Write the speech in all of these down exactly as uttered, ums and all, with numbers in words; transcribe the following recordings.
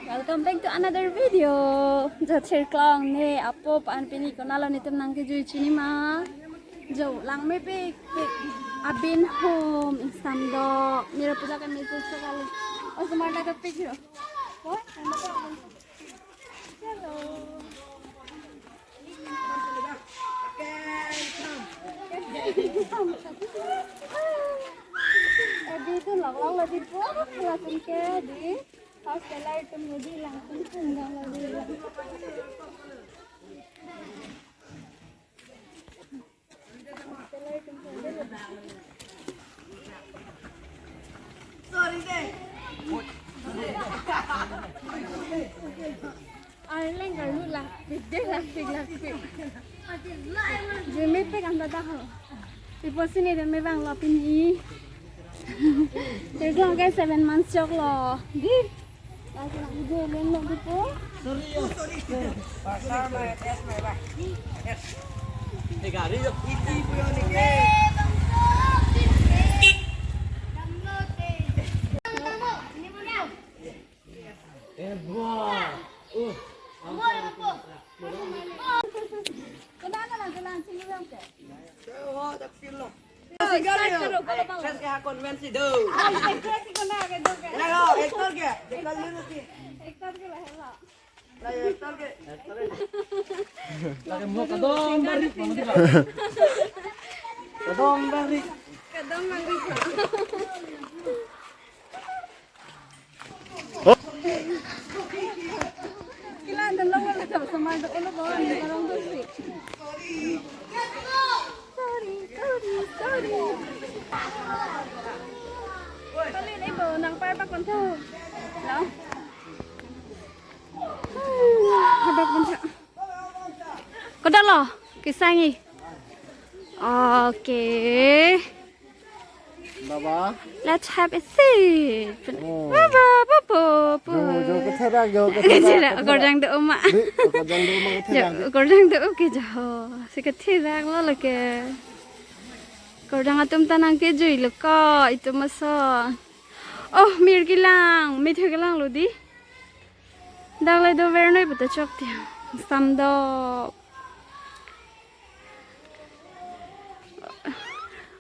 Welcome back to another video. Jo Cherklong ne apo pan pini konatlo netum nangkejui chini ma. Jo langmepik pik abin home ingsam do. Mira puja ka message sekali. Oh, semua dah kepik yo. What? Hello. Adi tu lok lok lagi po, langsung ke di hostel itu jadi langsung tunggang lagi. Arleng kalu lakpik deh, lakpik, lakpik. Jemepik anta dah ho. Ipo sini deh mevanglo pini. Cherklong ke seven months choklo. Di. Actress ke ha convince do. Actress ke kona ke do ke. Lalo, actor ke. Dekal dulu ke. Actor ke lah, lah. Lah, actor ke. Lagi mau kedong barik, mau di. Kedong barik. Kedong barik. Kila dan lo wala ka sama do lo ko ni karong do si. Sorry, sorry, sorry. Kali ni bo nang par pa konto. Lo. Habak konto. Kodak lo, kesangi. Okay. Baba. Let's have a seat. Oh. Baba, baba, baba. Jo, jo, ketherak, jo, ketherak, Jila, ketherak. Korjang do uma. Di, korjang do uma ketherak. Jo, korjang do oke jo. Si ketherak lo lake. Korjang atum ta nangkejui lo ko, itum ason. Oh, mir kelang, mithe kelang lo di. Dak le do ver noi puta chok ti. Sam do.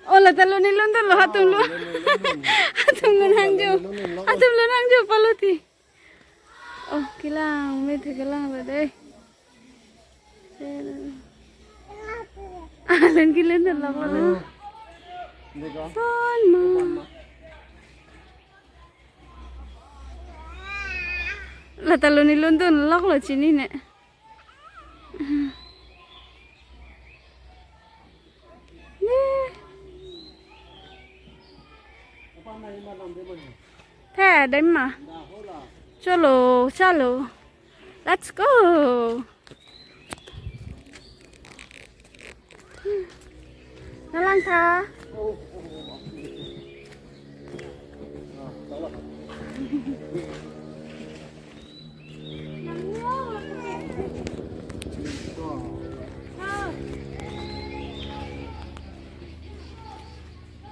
Oh, la ta lo ni lun do lo hatum lo. Hatum lo nang jo. Hatum lo nang jo palo ti. Oh, kelang, mithe kelang lo dei. Alen kilen do lo lo. Son ma. La ta lo ni lun do lok lo chini ne. Tha dai ma. Chalo, chalo. Let's go. Nalang tha.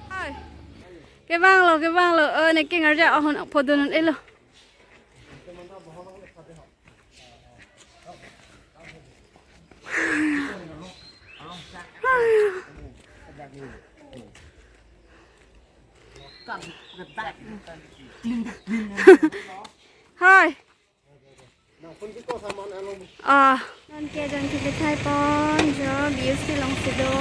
Hai. Kevang lo, kevang lo. Oh, ne kingarja ahon phodun un-elo. Hai. Ah, non ke jon ke bethai pon jo B U C along si do.